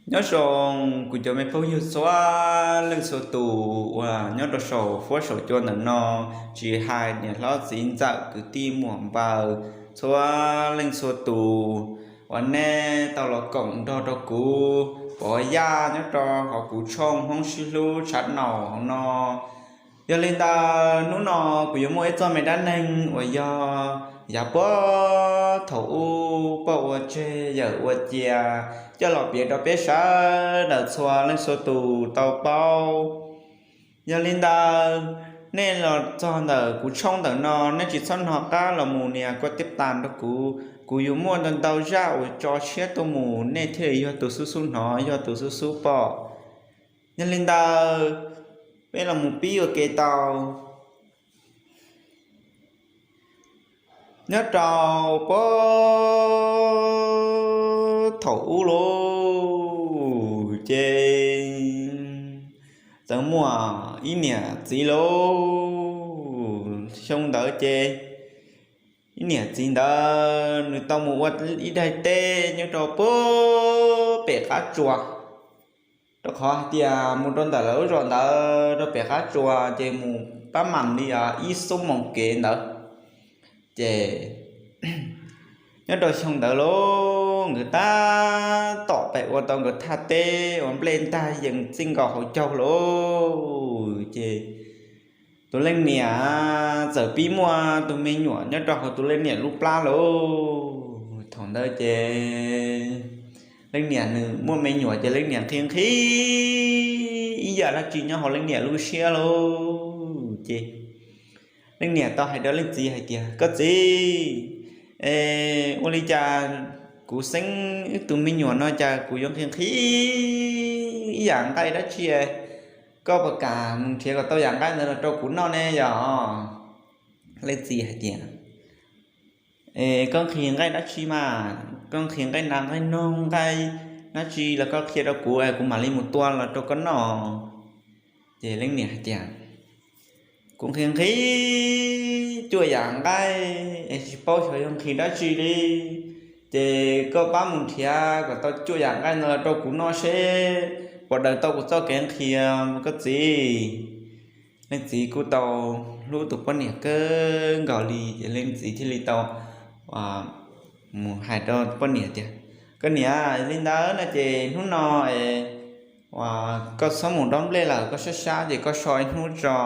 Nyob zoo kuv cov me phooj ywg txhua leej txhua tus uas nyob rau saum huab saum cua ntawm no, tsis hais niam hlob txiv ntxawm kwv tij muam npawg txhua leej txhua tus uas nej tau los koom nrog rau kuv pov yaj nyob rau hauv kuv tshooj Hmoob Sib Hlub tshav naum hauv no. Yog li ntawd hnub no kuv yuav muaj ib txoj me dab neeg uas yog yav puag thaum ub pog ua tseg yawm ua cia coj los piav rau peb sawv daws txhua leej txhua tus tau paub. Yog li ntawd, nej los txog ntawm kuv tshooj ntawm no, nej tsis txhob hnov qab los mus nias koj tib tas rau kuv. Kuv yuav muaj ntau ntau zaj uas tso siab tuaj mus, nej thiaj li yog tus xub xub hnov, yog tus xub xub pom. Yog li ntawd, peb los mus pib ua ke tau. Nyob rau puag thaum ub lauj, ces txawm muaj ib niam txiv lauj. Xyoo ntawd ces ib niam txiv ntawd nws tau mus ua ib daim teb nyob rau puag pem qab tsuas, rau qhov hais tias mus rau ntawm lawv lub zos ntawd rau pem qab tsuas ces mus pab mam li ib xuab moos kev ntawd. Ces nyob rau xyoo ntawd lauj, nkawd tab tom pem ua tau nkawd thaj teb uas nplej ntag yees txij nkaus hauv caug lauj. Ces tus leej niam txawm pib muaj tus me nyuam nyob rau hauv tus leej niam lub plab lauj. Thaum ntawd ces leej niam nws muaj me nyuam ces leej niam nqhis nqhis ib yam dab tsi nyob hauv leej niam lub siab lauj. Ces leej niam tau hais rau leej txiv hais tias, koj txiv, ua li cas kuv xeeb wb tus me nyuam no cas kuv yuav nqhis nqhis ib yam nqaij dab tsi, koj puas kam mus nrhiav kom tau yam nqaij ntawd los rau kuv noj ne yog? Leej txiv hais tias, koj nqhis nqaij dab tsi mas, koj nqhis nqaij nas nqaij noog nqaij dab tsi los koj qhia rau kuv, kuv mam li mus tua los rau koj noj. Ces leej niam hais tias, kuv nqhis nqhis cuaj yam nqaij es tsis paub xyov yog nqhis dab tsi li, ces koj pab mus nrhiav kom tau cuaj yam nqaij no los rau kuv noj seb puas daws tau kuv txoj kev nqhis, koj txiv. Leej txiv kuj tau hlub tus poj niam kawg nkaus li, ces leej txiv thiaj li tau mus hais rau poj niam tias, koj niam, li ntawd no ces hnub no koj txhob mus dob nplej lawm, koj sab sab ces koj so ib hnub tso,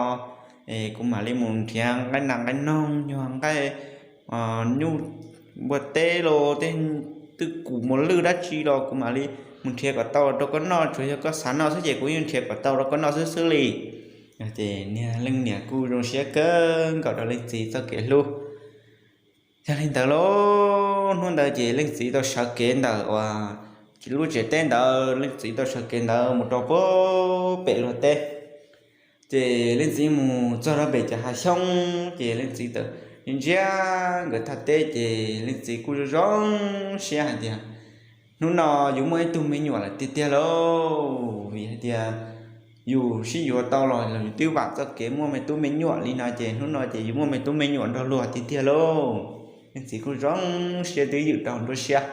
kuv mam li mus nrhiav nqaij nas nqaij noog, nyuag nqaij nyuj npua teb los tej twj kum mos lwj dab tsi los kuv mam li mus nrhiav kom tau rau koj noj, tsuas yog koj xav noj xwb ces kuv yeej nrhiav kom tau rau koj noj xwb xwb li. Ces niag leej niam kuj zoo siab kawg nkaus rau leej txiv txoj kev hlub. Yog li ntawd lauj, hnub ntawd ces leej txiv tau sawv kev ntawm uas lub tsev teb ntawd, leej txiv tau sawv kev ntawd mus rau puag pem luag teb. Ces leej txiv mus txog rau pem cov hav xyoob ces leej txiv txawm ntsia nkawd thaj teb ces leej txiv kuj zoo zoo siab hais tias, hnub no yus muaj ib tug me nyuam lawm tiag tiag lauj, vim hais tias yus sib yuav tau los los yus twb vam txoj kev muaj me tub me nyuam li no ces hnub no ces yus muaj me tub me nyuam nrog luag tiag tiag lauj. Leej txiv kuj zoo siab twb ywm rau nruab siab.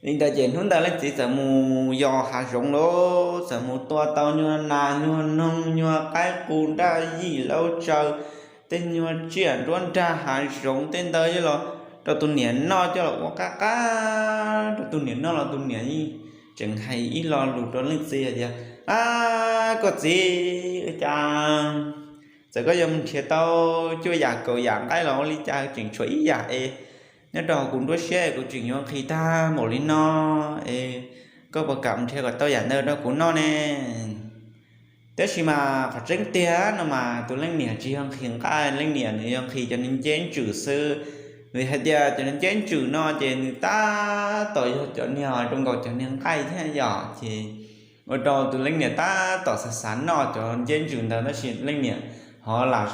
Li ntawd ces hnub ntawd leej txiv txawm mus yos hav zoov lauj, txawm mus tua tau nyuag nas nyuag noog nyuag qaib qus nraj yim lauj tsaws, tej nyuag tsiaj nruab nrag hav zoov tej ntawd coj los rau tus niam noj, coj los ua qab qab rau tus niam noj los tus niam yeej tseem hais ib lo lus rau leej txiv hais tias, ab, koj txiv, cas txawm koj yuav mus nrhiav tau cuaj yam kaum yam nqaij los ua li cas tseem tshuav ib yam es nyob rau hauv kuv nruab siab kuv tseem yuav nqhis tag npaum li no es koj puas kam mus nrhiav kom tau yam ntawd rau kuv noj ne? Tab sis mas qhov tseeb tiag no mas tus leej niam tsis yog nqhis nqaij, leej niam nws yog nqhis cov niag nceb ntswm xwb. Vim hais tias cov niag nceb ntswm no ces nws tab tom yog cov niag zoo nkaus cov niag nqaij thiab yom, ces ua rau tus leej niam tab tom xav xav noj cov nceb ntswm ntawd tab sis leej niam ho lam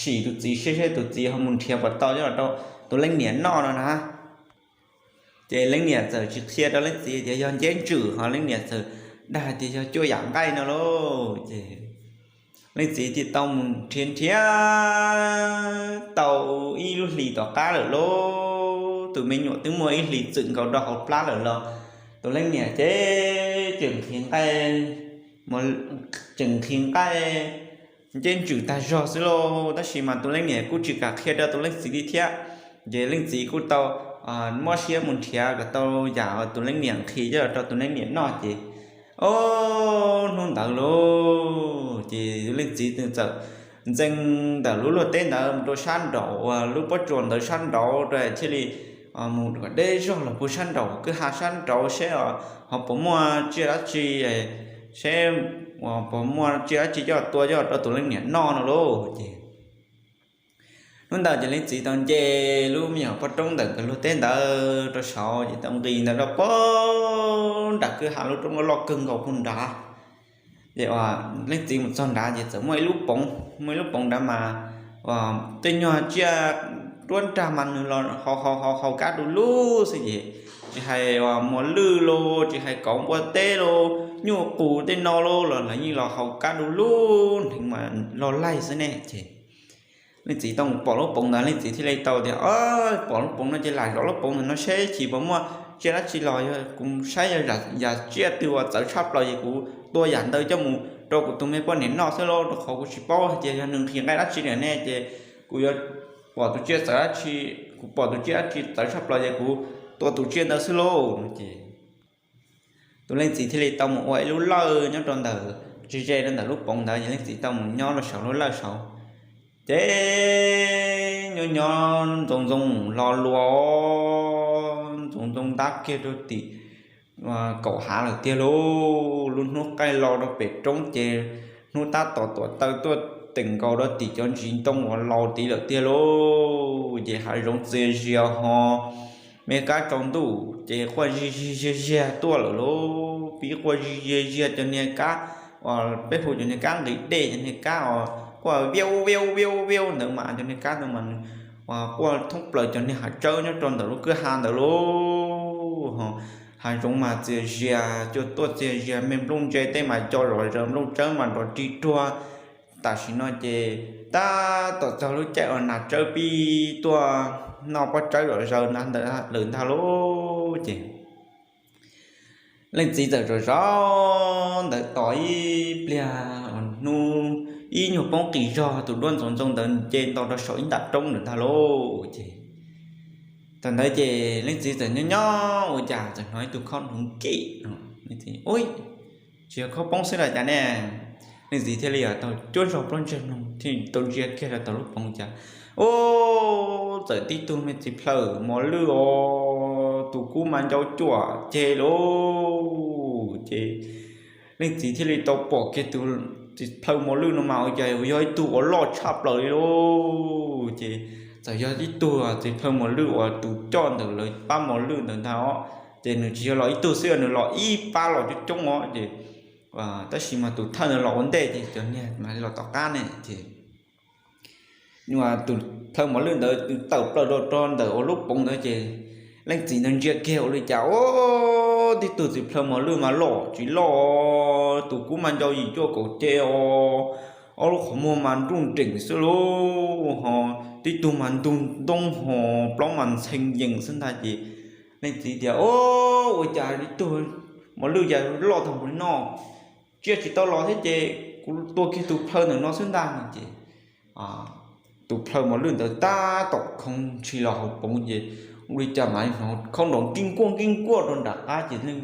sim tus txiv seb seb tus txiv ho mus nrhiav puas tau coj los rau tus leej niam noj no na. Ces leej niam txawm tsis qhia rau leej txiv tias yog nceb ntswm, ho leej niam txawm dag tias yog cuaj yam nqaij no lauj. Ces leej txiv thiaj tau mus nrhiav nrhiav tau ib lub hlis tom qab lawm lauj, tus me nyuam twb muaj ib hlis txwm nkaus rau hauv plab lawm los tus leej niam ces tseem nqhis nqaij, tseem nqhis nqaij nceb ntsws tag zog xwb lauj. Tab sis mas tus leej niam kuj tsis kam qhia rau tus leej txiv li thiab. Ces leej txiv kuj tau muab siab mus nrhiav kom tau yam tus leej niam nqhis coj los rau tus leej niam noj ces, o, hnub ntawd lauj, ces tus leej txiv txawm ntxeev ntawm lub luaj teb ntawd mus rau sab nraum uas lub pob tsuas ntawd sab nraud rau thiaj li mus kom deb zog los puag sab nraum kwj ha sab nraud seb ho puas muaj tsiaj dab tsi, seb puas muaj tsiaj dab tsi coj tua coj rau tus leej niam noj no lauj. Ces hnub ntawd ces leej txiv tau nce lub me nyuam pob roob ntawm nkawd luaj teb ntawd rau saud ces tau nqis ntawd rau puag nram kwj ha lub roob loj loj kawg nkaus puag nrad. Ces leej txiv mus txog nrad ces txawm muaj ib lub poov, muaj ib lub poov nrad mas tej nyuag tsiaj ruab nrag mas nws los haus haus haus kab du lug xwb ces tsis hais mos lwj los tsis hais kauv npua teb los nyuj qus tej no los los lawv yeej los haus kab du lug nrheev mas log laig xwb ne. Ces leej txiv tau mus pom lub poov ntawd leej txiv thiaj li tau tias, pom lub poov no ces lam zov lub poov ntawm no seb chim puas muaj tsiaj dab tsi los yog kuv saib yog yam tsiaj twg uas txawv tshaj plaws ces kuv tua yam ntawd coj mus rau kuv tus me poj niam noj xwb lauj, rau qhov kuv tsis paub hais tias yog nws nqhis nqaij dab tsi ne ces kuv yuav pom tus tsiaj txawv dab tsi, kuv pom tus tsiaj dab tsi txawv tshaj plaws ces kuv tua tus tsiaj ntawd xwb lauj no ces tus leej txiv thiaj li tau mus ua ib lub lawj nyob rau ntawm, ze ze rau ntawm lub poov ntawd ces leej txiv tau mus nyob rau saum lub lawj saud. Ces nyob nyob ntxoov ntxoo hlo luas, ntxoov ntxoo ntab kiag rau tim kaum hav lawm tiag lauj. Lub hnub qaij los rau pem roob ces hnub tab tom tuam taw tuaj teem nkaus rau tim cov ntsis ntoo uas laus tid lawm tiag lauj. Ces hav zoov txias zias ho me kab tsaus ntuj ces quaj zig zig ziag ziag tuaj lawm lauj. Pib quaj zig ziag ziag cov niag kab uas peb hu cov niag kab nqis dej, cov niag kab uas quaj viau viau viau viau ntawd mas cov niag kab ntawd mas nws quaj thoob plaws cov niag hav tsawb nyob rau ntawm lub kwj ha ntawd lauj. Hav zoov mas txias zias cua tuaj txias zias me nplooj ntse tej mas co zom zaws, nplooj tsawb mas nrov rig ruag. Tam sim no ces tab tom txog lub caij uas nas tsawb pib tuaj noj pob tsawb zom zaws ntawd lawm ntag lauj. Ces leej txiv txawm zom zaws ntawd tos ib pliag uas hnub ib nyuag poob qis zog tus duab ntxoov ntxoo ntawd nce nto rau saum ib ntam roob ntawd ntag lauj. Ces thaum ntawd ces leej txiv txawm nyob nyob ua cas txawm hnov ib tug khob nrov nkim no. Tsis yog khob poob xwb los cas ne? Leej txiv thiaj li tau cuab zog plaub ntseg mloog thiaj tau ntsia kiag rau tom lub poov cas, ub, txawm tib tug me txiv plhaw mos lwj os, tus kub mas ncau cuam ceg lauj. Ces leej txiv thiaj li tau pom kiag tus txiv plhaw mos lwj no mas ua cas yog ib tug uas loj tshaj plaws li lauj. Ces txawm yog ib tug txiv plhaw mos lwj uas tus coj ntawm lawv pab mos lwj ntawd ntag os. Ces nws tsis yog los ib tug xwb, nws los ib pab los coob coob os. Ces tab sis mas tus thawj ntawd los ua ntej ces cov niag mas los tom qab ne. Ces tus plhaw mos lwj ntawd nws tawm plaws rau rau ntawm ua lub poov ntawd ces leej txiv ntawd ntsia kiag ua li cas, ub, tib tug txiv plhaw mos lwj mas loj tsis loj, tus kub mas ncau yim cuaj kaum ceg os, ob lub qhov muag mas nruj nreem xwb lauj, ho tib tug mas ntug ntoob ho plaub mas ntxhee yees xwb ntag. Ces leej txiv tias, ub, ua cas ib tug mos lwj cas loj tag npaum li no, tsiaj tsis tau los thiab ces kuv tua kiag tus plhaw ntawm no xwb ntag no. Ces tus plhaw mos lwj ntawd tab tom khoov ntshis los hauv poov ces ua li cas mas hnov khob nrov nkij nkuaj nkij nkuaj rau nram qab ces leej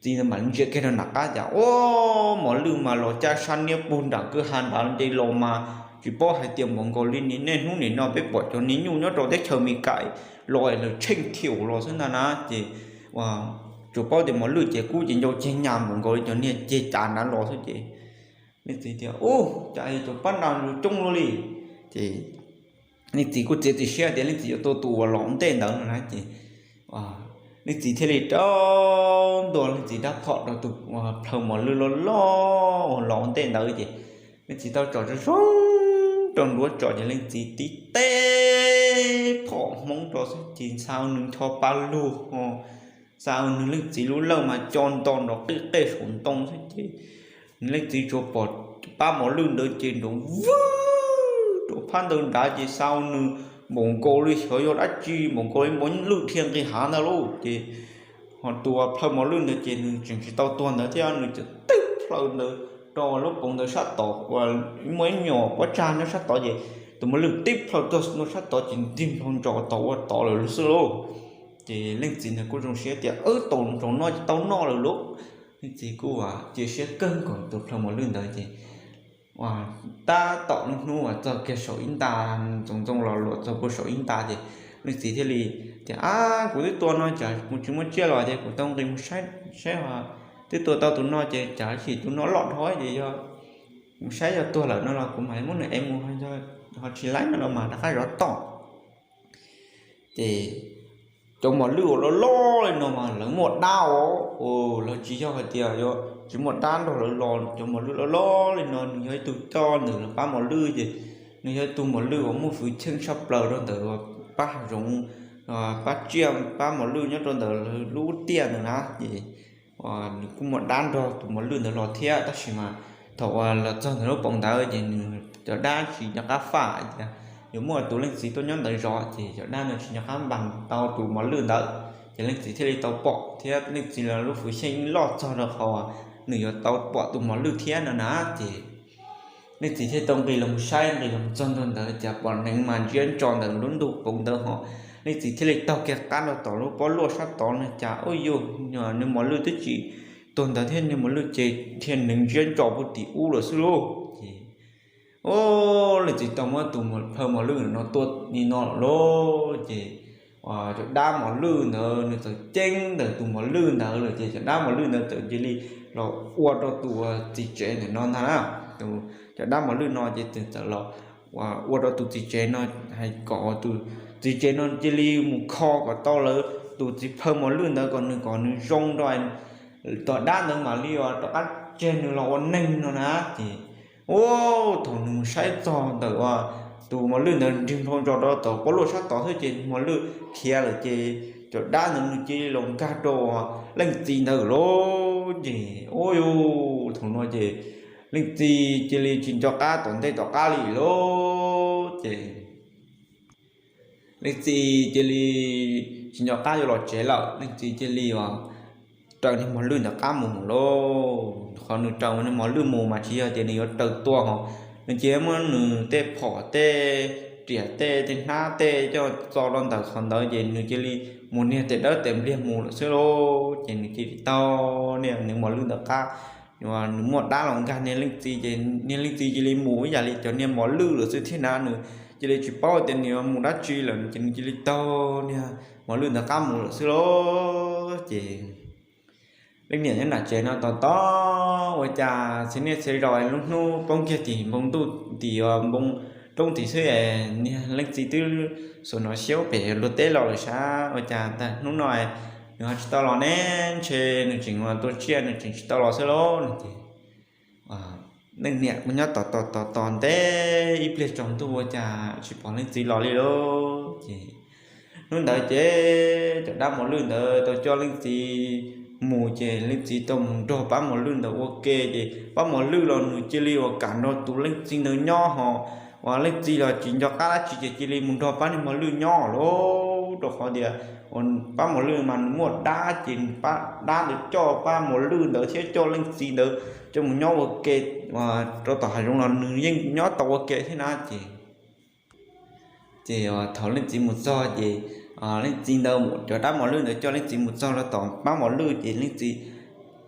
txiv ntawd mam li ntsia kiag rau nram qab cas, ub, mos lwj mas los caj sab niab puag nram kwj ha nrad nce los mas tsis paub hais tias npaum nkaus li niaj hnub nim no peb pom cov niag nyuj nyob rau teb chaws Amelikas los es lawv tsheej thiaum los xwb ntag na. Ces tsuas paub tias mos lwj ces kub ces ncau ceg nyas npaum nkaus li cov niag ceg cav nrad los xwb. Ces leej txiv tias, ub, cas cov pab nra coob luaj li. Ces leej txiv kuj txiav txim siab tias leej txiv yuav tua tus uas los ua ntej ntawd no na. Ces leej txiv thiaj li rau ntua leej txiv rab phom rau tus plhaw mos lwj loj loj uas los ua ntej ntawd. Ces leej txiv tau tsom zoo zoo rau nruab tsom ces leej txiv tib teg phom hmoob rau xwb ces ntshe nws ncho pa lug ho, ntshe nws leej txiv lub lawj mas co nto nrov qij qej saum ntoo xwb ces nws leej txiv tsuas pom pab mos lwj ntawd ces nrov vwg rau phab ntawd nrad ces ntshe nws npaum nkaus li xyov yog dab tsi, npaum nkaus li mos lwj dhia nqis hav ntag lauj. Ces Ho tus uas plhaw mos lwj ntawd ces nws tseem tsis tau tuag ntawd thiab, nws txawm tib plhaw ntawd rau lub poov ntawd sab tod uas muaj ib nyuag pob tsag nyob sab tod ces tus mos lwj tib plhaw tuag ntua sab tod ces ntig npau ntsos tau ua tod lawm xwb lauj. Ces leej txiv ntawd kuj zoo siab tias, Wb tau nrog noj ces tau noj lawm lauj. Leej txiv kuj ua cia siab kawg nkaus tus plhaw mos lwj ntawd ces tab tom lub hnub uas txog kiag saum ib nta, ntxoov ntxoo los luam txog puag saum ib nta ces leej txiv thiaj li tias, Ab, kuv twb tua no cas kuv tsis muaj tsiaj los ces kuv tau nqis mus saib saib, twb tua tau tus no ces cas chim tus no loj dhau ces yog mus saib yog tuag lawm no los kuv mam muab nws ev mus, ho tsis laib no los mas rov qab zov tom. Ces cov mos lwj uas loj loj li no mas lawv muaj dab os, lawv tsis yog hais tias yog tsis muaj dab nrog lawv los, cov mos lwj loj loj li no nws yog ib tug coj ntawm lawv pab mos lwj ces nws yog ib tug mos lwj uas muaj hwj chim tshaj plaws rau ntawm pab hav zoov, pab tsiaj pab mos lwj nyob rau ntawm lub tiaj ntawd na ces nws kuj muaj dab nrog tus mos lwj ntawd los thiab, tab sis mas thaum uas los txog ntawm lub poov ntawd ces nws cov dab tsis nco qab fam tias yuav muaj tus leej txiv tuaj nyob ntawd zov ces cov dab ntawd tsis nco qab npas tau tus mos lwj ntawd. Ces leej txiv thiaj li tau pom thiab leej txiv los lub hwj chim loj txog rau qhov nws yuav tau pom tus mos lwj thiab no na ces leej txiv thiaj tau nqis los saib, nqis los txog ntua ntawd cas pom neev mas ntsia ntso ntawm lub ntug poov ntawd ho. Leej txiv thiaj li taug kiag qab rau tom lub pob luaj sab tod no cas ua yog niag mos lwj twb tsis tuag ntawd thiab, niag mos lwj ces dhia neev ntsia ntso puag tim ub lawm xwb lauj. Ces leej txiv tau muab tus plhaw mos lwj no tua li no lawm lauj. Ces cov dab mos lwj ntawd nws txawm ceeb ntawm tus mos lwj ntawd lawm ces cov dab mos lwj ntawd txawm cia li los ua rau tus txiv tsev ntawm no ntag na. Cov dab mos lwj no ces txawm los ua rau tus txiv tsev no, hais kom tus txiv tsev no cia li mus kho kom tau lawv tus txiv plhaw mos lwj ntawd kom nws, kom nws zoo rau tom dab ntawd mam li rov qab tseg nws los ua neeg no na. Ces ua thaum nws mus saib txog ntawm uas tus mos lwj ntawd nrig npau ntsos rau tom pob luaj sab tod xwb ces mos lwj khiav lawm ces cov dab ntawd nws cia li los nkag rau leej txiv ntawd lawm ces ua thaum no ces leej txiv cia li tsis nco qab tom ntej tom qab li lauj. Ces leej txiv cia li tsis nco qab yuav los tsev lawm, leej txiv cia li raws niag mos lwj ntawd qab mus lauj. Qhov nws raws niag mos lwj mus mas tsis yog tias nws yuav raws tua ho, nws cia li muab nws tej phom tej riam tej tej hnab tej coj txo rau ntawm qhov ntawd ces nws cia li mus niag tes dawb tes npliag mus lawm xwb lauj. Ces nws cia li taug niag nws mos lwj ntawd qab, nws muaj dab los nkag niag leej txiv ces niag leej txiv cia li mus ib yam li cov niag mos lwj lawm xwb thiab na. Nws cia li tsis paub tias nws yuav mus dab tsi lawm ces nws cia li taug niag mos lwj ntawd qab mus lawm xwb lauj. Ces leej niam nyob nram tsev no tos tos ua cas txhia niaj txhia zaus lub hnub poob kiag tim npoo ntuj tim npoo roob tim xwb es niag leej txiv twb xuas nov xyaub pem luag teb los lawm sas, ua cas hnub no nws ho tsis tau los ne? Ntshe nws tseem ua tua tsiaj nws tseem tsis tau los xwb lauj no ces leej niam kuj nyob tos tos tos tos ntev ib pliag tsaus ntuj ua cas tsis pom leej txiv los li lauj. Ces hnub ntawd ces cov dab mos lwj ntawd tau coj leej txiv mus ces leej txiv tau mus nrog pab mos lwj ntawd ua ke ces pab mos lwj los nws cia li ua kam nrog tus leej txiv ntawd nyob ho, uas leej txiv los tsis nco qab dab tsi ces cia li mus nrog pab niag mos lwj nyob lauj. Rau qhov tias pab mos lwj mas nws muaj dab ces nws pab dab ntawd coj pab mos lwj ntawd thiab coj leej txiv ntawd coj mus nyob ua ke rau tom hav zoov los nws yeej nyob tau ua ke thiab na ces ces thaum leej txiv mus txog ces leej txiv ntawd, cov dab mos lwj ntawd coj leej txiv mus txog rau tom pab mos lwj ces leej txiv,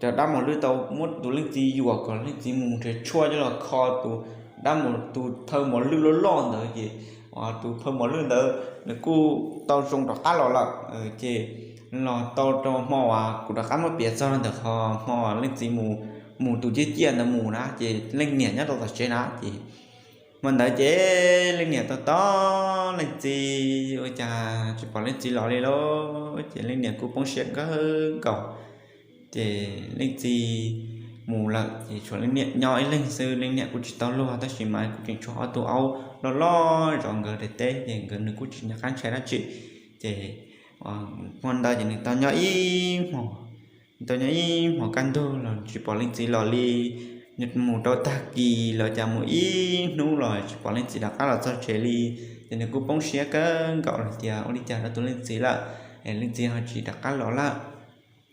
cov dab mos lwj tau muab tus leej txiv yuam kom leej txiv mus nrhiav tshuaj coj los kho tus dab, tus plhaw mos lwj loj loj ntawd ces tus plhaw mos lwj ntawd nws kuj tau zoo rov qab los lawm. Ces los tau rau hmo uas kuv rov qab muab piav txog ntawm qhov hmo leej txiv mus, mus tus ciaj ciaj ntawd mus na ces leej niam nyob rau tom tsev na ces hmo ntawd ces leej niam tos tos leej txiv ua cas tsis pom leej txiv los li lauj. Ces leej niam kuj poob siab kawg nkaus. Ces leej txiv mus lawm ces tshuav leej niam nyob ib leeg xwb, leej niam kuj tsis tau luag tab sis mas kuj tseem tshuav ob tug aub loj loj zov nkawd daim teb ces nkawd nws kuj tsis nco qab ntshai dab tsi. Ces hmo ntawd ces nws tau nyob ib hmo, nws tau nyob ib hmo kaj ntug los tsis pom leej txiv los li. Mus rau tag kis los cas mus ib hnub los tsis pom leej txiv rov qab los txog tsev li. Ces nws kuj poob siab kawg nkaus hais tias ua li cas rau tus leej txiv lawm, leej txiv ho tsis rov qab los lawm.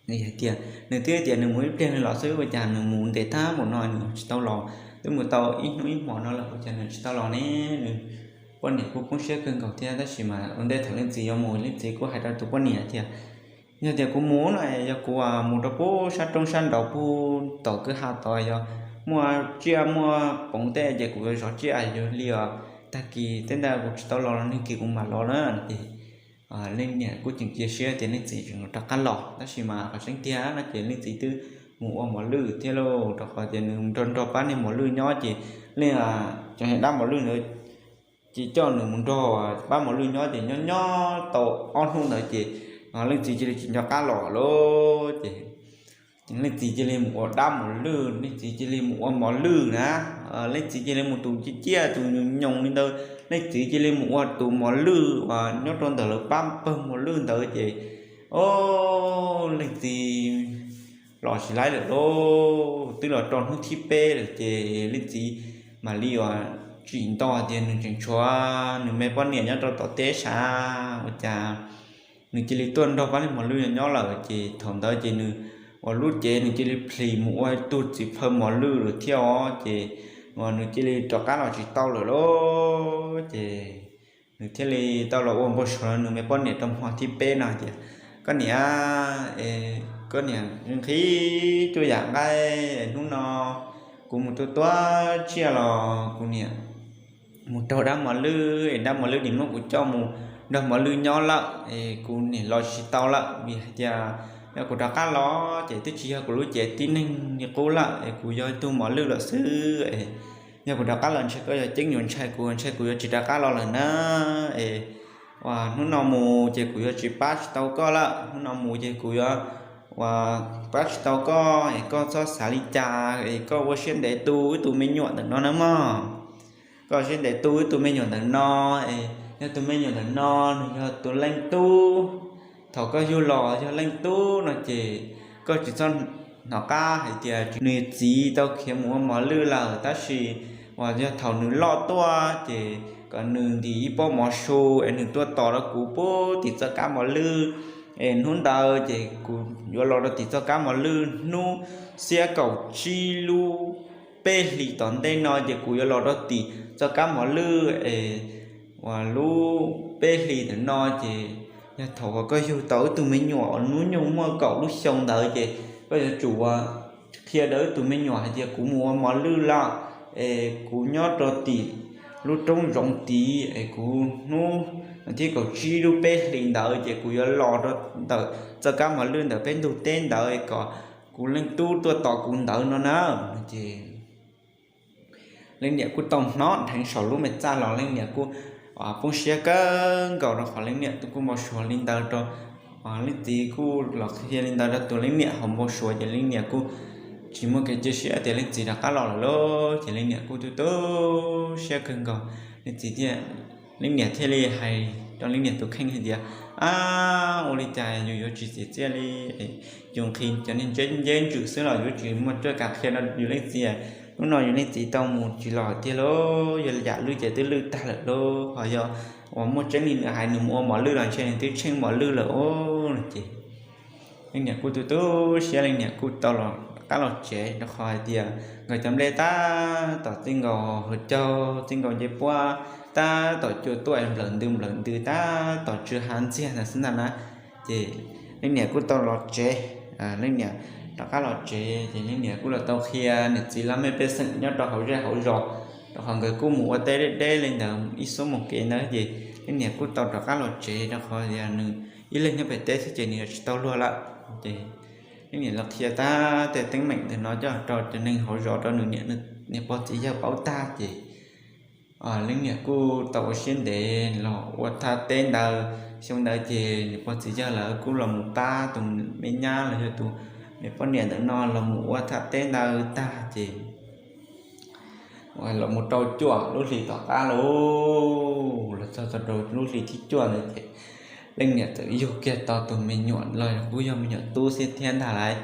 Nws hais tias nws twb tias nws mus ib pliag nws los xwb, ua cas nws mus ntev tag npaum no nws tsis tau los, twb mus tau ib hnub ib hmos no lawm ua cas nws tsis tau los ne. Nws poj niam kuj poob siab kawg nkaus thiab, tab sis mas ua ntej thaum leej txiv yuav mus leej txiv kuj hais rau tus poj niam tias, yog tias kuv mus no yog kuv mus rau pub sab roob sab nraud pub tom kwj ha tod, yog muaj tsiaj muaj poov tej ces kuv yuav zov tsiaj, yog li os tag kis tej ntawd kuv tsis tau los los nag kis kuv mam los na. Ces leej niam kuj tseem cia siab tias leej txiv tseem rov qab los, tab sis mas qhov tseeb tiag no ces leej txiv twb mus ua mos lwj thiab lauj, rau qhov tias nws nrog nrog pab niag mos lwj nyob ces leej, cov dab mos lwj ntawd ces coj nws mus nrog pab mos lwj nyob ces nyob nyob tau ob hnub ntawd ces leej txiv cia li tsis nco qab los lawm ces leej txiv cia li mus ua dab mos lwj, leej txiv cia li mus ua mos lwj na. Leej txiv cia li mus tus ciaj ciaj tus nyoos nyoos li ntawd, leej txiv cia li mus ua tus mos lwj uas nyob rau ntawm lawv pab pawg mos lwj ntawd ces, o, leej txiv los tsis laib lawm lauj, twb los rau hnub thib peb lawm ces leej txiv mam li uas tsim nto tias nws tseem tshuav nws me poj niam nyob rau tom teb sav ua cas nws cia li tuaj nrog pab niag mos lwj nyob lawm ces thaum ntawd ces nws uas lub cev nws cia li plhis mus ua ib tug txiv plhaw mos lwj lawm thiab os ces uas nws cia li rov qab los tsis tau lawm lauj ces nws thiaj li tau los ua npau suav nws me poj niam rau hmo thib peb no tias, koj niam, koj niam nqhis cuaj yam nqaij, hnub no kuv mus tua tua tsiaj los kuv niam mus raug dab mos lwj es dab mos lwj nim muab kuv coj mus nrog mos lwj nyob lawm es kuv niam los tsis tau lawm vim hais tias yog kuv rov qab los ces twb tsis yog kuv lub cev tib neeg li qub lawm es kuv yog ib tug mos lwj lawm xwb es yog kuv rov qab los ntshe koj yuav ceeb yuav ntshai kuv, ntshai kuv yuav tsis rov qab los lawm na es uas hnub no mus ces kuv yuav tsis pab tsis tau koj lawm, hnub no mus ces kuv yuav uas pab tsis tau koj es koj txhob xav li cas es koj ua siab ntev tu wb tus me nyuam ntawm no na mog. Koj ua siab ntev tu wb tus me nyuam ntawm no es yog tus me nyuam ntawm no nws yog tus leej tub, thaum koj yug los yog leej tub no ces koj tsis txhob hnov qab hais tias nws txiv tau khiav mus ua mos lwj lawm tab sis uas yog thaum nws loj tuaj ces kom nws ntim ib pob mov su es nws tuaj tos rau kuv pub tim txoj kab mos lwj es hnub ntawd ces kuv yuav los rau tim txoj kab mos lwj hnub xiab kaum tsib lub peb hlis tom ntej no ces kuv yuav los rau tim txoj kab mos lwj es uas lub peb hlis ntawm no ces yog thaum uas koj yug tau wb tug me nyuam uas hnub nyoog muaj kaum lub xyoo ntawd ces koj yuav tsum uas qhia rau wb tus me nyuam hais tias kuv mus ua mos lwj lawm es kuv nyob rau tim lub roob zoov tid es kuv hnub thib kaum tsib lub peb hlis ntawd ces kuv yuav los rau ntawm txoj kab mos lwj ntawm peb ntug teb ntawd kom kuv leej tub tuaj tos kuv ntawd no na. Ces leej niam kuj tau hnov dheev saum lub me txaj los leej niam kuj poob siab kawg nkaus rau qhov leej niam kuj npau suav li ntawd rau leej txiv kuj los qhia li ntawd rau tus leej niam hauv npau suav ces leej niam kuj tsis muaj kev cia siab tias leej txiv rov qab los lawm lauj ces leej niam kuj tu tu siab kawg nkaus. Leej txiv thiaj, leej niam thiaj li hais rau leej niam tus kheej hais tias, ab, ua li cas yus yuav tsis txiv txiaj li, yus nqhis cov niag nceb ntsws xwb los yuav tsis muaj cuab kav qhia rau yus leej txiv. Hnub no yus leej txiv tau mus tsis los tiag lauj, yog yam lwj ces twb lwj tag lawm lauj, ho yog uas muaj tseeb li nws hais nws mus ua mos lwj los ntshe nws twb tsheej mos lwj lawm os no ces leej niam kuj tu tu siab, leej niam kuj tau los rov qab los tsev rau qhov hais tias nkawd cov nplej tab tom txij nkaus hauv caug txij nkaus ncej puab, tab tom cua tuaj nplawm ntws nplawm ntws tab tom tsw hav ntxiag ntawd xwb ntag na. Ces leej niam kuj tau los tsev, leej niam rov qab los tsev ces leej niam kuj los tau qhia niam txiv laj mej pej xeem nyob rau hauv zej hauv zos, rau qhov nkawd kuj mus ua teb deb deb li ntawd ib xuab moos kev ntawd ces leej niam kuj tau rov qab los tsev rau qhov tias nws ib leeg nyob pem teb xwb ces nws yuav tsis tau luag lawm. Ces leej niam los qhia tab tej teeb meem ntawm no coj rau cov neeg hauv zos rau nws niam nws pog txiv yawg paub tag ces leej niam kuj tau ua siab ntev los ua thaj teb ntawd. Xyoo ntawd ces nws pog txiv yawg lawv kuj los mus pab tus me nyab los yog tus me poj niam ntawm no los mus ua thaj teb ntawd tag ces los mus rau cuaj lub hlis tom qab lauj, los txog tau rau lub hlis thib cuaj ntawd ces leej niam txawm yug kiag tau tus me nyuam los kuj yog me nyuam tub xwb thiab ntag lauj.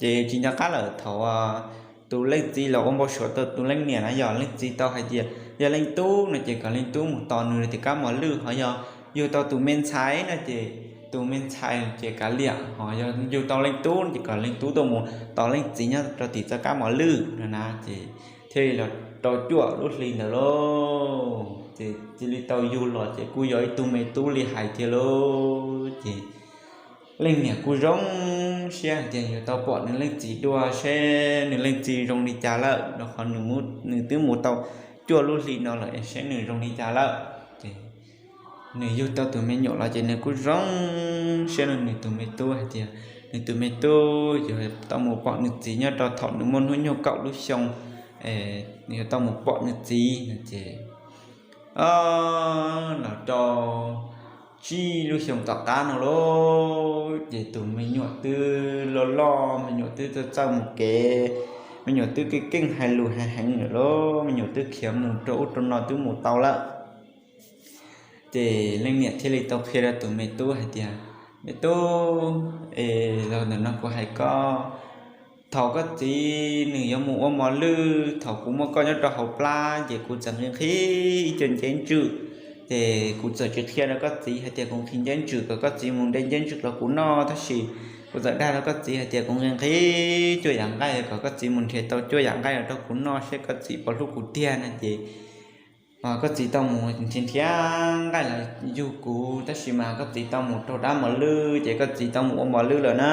Ces tsis nco qab lawm thaum tus leej txiv los ua npau suav tau tus leej niam na, yog leej txiv tau hais tias yog leej tub no ces kom leej tub mus tos nws tim kab mos lwj, ho yog yug tau tus me ntxhais no ces tus me ntxhais ces kav liam, ho yog yug tau leej tub ces kom leej tub tuaj mus tos leej txiv nyob rau tim txoj kab mos lwj no na. Ces thiaj li los rau cuaj lub hli ntawd lauj. Ces cia li tau yug los ces kuj yog ib tug me tub li hais thiab lauj. Ces leej niam kuj zoo siab hais tias yuav tau pom nws leej txiv dua seb nws leej txiv zoo li cas lawm, rau qhov nws twb mus tau cuaj lub hli no lawm es seb nws zoo li cas lawm. Ces nws yug tau tus me nyuam los ces nws kuj zoo siab rau nws tus me tub hais tias nws tus me tub yuav tau mus pom nws txiv nyob rau thaum nws muaj hnub nyoog kaum lub xyoo, nws yuav tau mus pom nws txiv no. Ces los rau tsib lub xyoo tom qab no lauj, ces tus me nyuam twb loj loj, me nyuam twb txawj txawj mus kev, me nyuam twb keej keej hais lus hais heev lawm lauj, me nyuam twb khiav mus rau ub rau no twb mus tau lawm. Ces leej niam thiaj li tau qhia rau tus me tub hais tias, me tub, es los ntawm no kuv hais koj, thaum koj txiv nws yuav mus ua mos lwj, thaum kuv muaj koj nyob rau hauv plab ces kuv txawm nqhis nqhis ib co nceb ntswm. Ces kuv txawm tsis qhia rau koj txiv hais tias kuv nqhis nceb ntswm kom koj txiv mus de nceb ntswm rau kuv noj, tab sis kuv txawm dag rau koj txiv hais tias kuv nqhis nqhis cuaj yam nqaij kom koj txiv mus nrhiav tau cuaj yam nqaij los rau kuv noj seb koj txiv puas hlub kuv tiag no. Ces koj txiv tau mus nrhiav nrhiav nqaij los yug kuv, tab sis mas koj txiv tau mus raug dab mos lwj, ces koj txiv tau mus ua mos lwj lawm na.